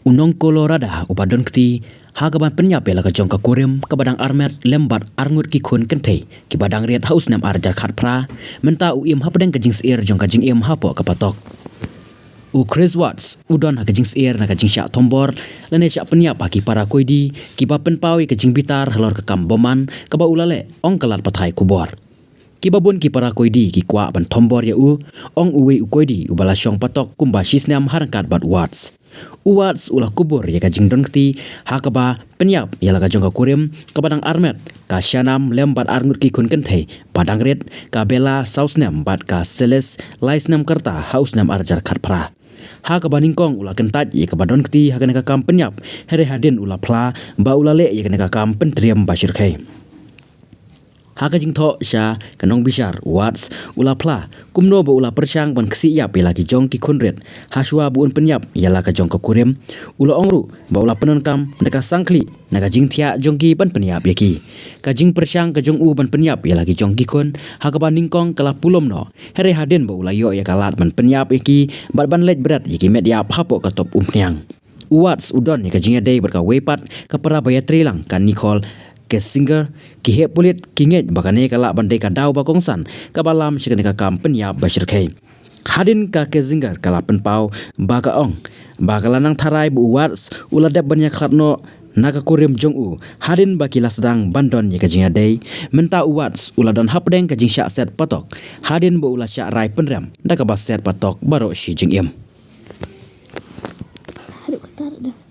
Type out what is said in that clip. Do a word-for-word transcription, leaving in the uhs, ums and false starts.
U nong Colorado uba don kti ha kaban pynïap ïa la ka jong ka kurim kaba dang armet lem bad arngut ki khun kynthei kiba dang rit ha u snem arhajar khatphra, mynta u im hapdeng ka jingsyier jong ka jingim hapoh ka patok. U Chris Watts u don ha ka jingsyier na ka jingshah thombor lane shah pynïap ha ki para koidi kiba pynpaw ïa ka jingbitar halor ka kam bymman kaba u la leh, ong ka lad pathai khubor. Kiba bun ki para koidi ki kwah ban thombor ïa u, ong uwei u koidi uba la shong patok kumba shisnem ha ryngkat bad Watts. U Watts u la kubur ïa ka jingdon kti ha kaba pynïap ïa la ka jong ka kurim kaba dang armet, ka Shanam lem bad arngut ki khun kynthei ba dang rit, ka Bella saw snem bad ka Celeste lai snem ka rta ha u snem arhajar khatphra. Ha kaba nyngkong u la kyntait ïa kaba don kti ha kane ka kam pynïap, hynrei hadien u la phla ba u la leh ïa kane ka kam pyntriem ba shyrkhei. Ha ka jingthoh sha ka nongbishar, Watts u la phla kumno ba u la pyrshang ban ksih ïap ïa la ki jong ki khun rit. Hashwa ba un pynïap ïa la ka jong ka kurim, u la ong ruh ba u la pyndonkam da ka sangkhlieh na ka jingthiah jong ki ban pynïap ïa ki. Ka jingpyrshang ka jong u ban pynïap ïa la ki jong ki khun ha kaba nyngkong ka la pulom noh, hynrei hadien ba u la ïoh ïa ka lad ban pynïap ïa ki bad ban leit bret ïa ki met ïap hapoh ka top umphniang. U Watts u don ïa ka jingïadei bad kawei pat ka para ba ïatreilang, ka Nicole Kessinger. Ki heh pulit ki ngeit ba kane ka lah ban dei ka daw ba kongsan kaba lam sha kane ka kam pynïap ba shyrkhei. Hadien ka Kessinger ka la pynpaw ba ka ong ba ka la nang tharai ba u Watts u la dep ban ïakhlad noh na ka kurim jong u hadien ba ki la sdang ban don ïa ka jingïadei. Mynta u Watts u la don hapdeng ka jingshah set patok hadien ba u la shah rai pynrem da kaba set patok baroh shi jingim.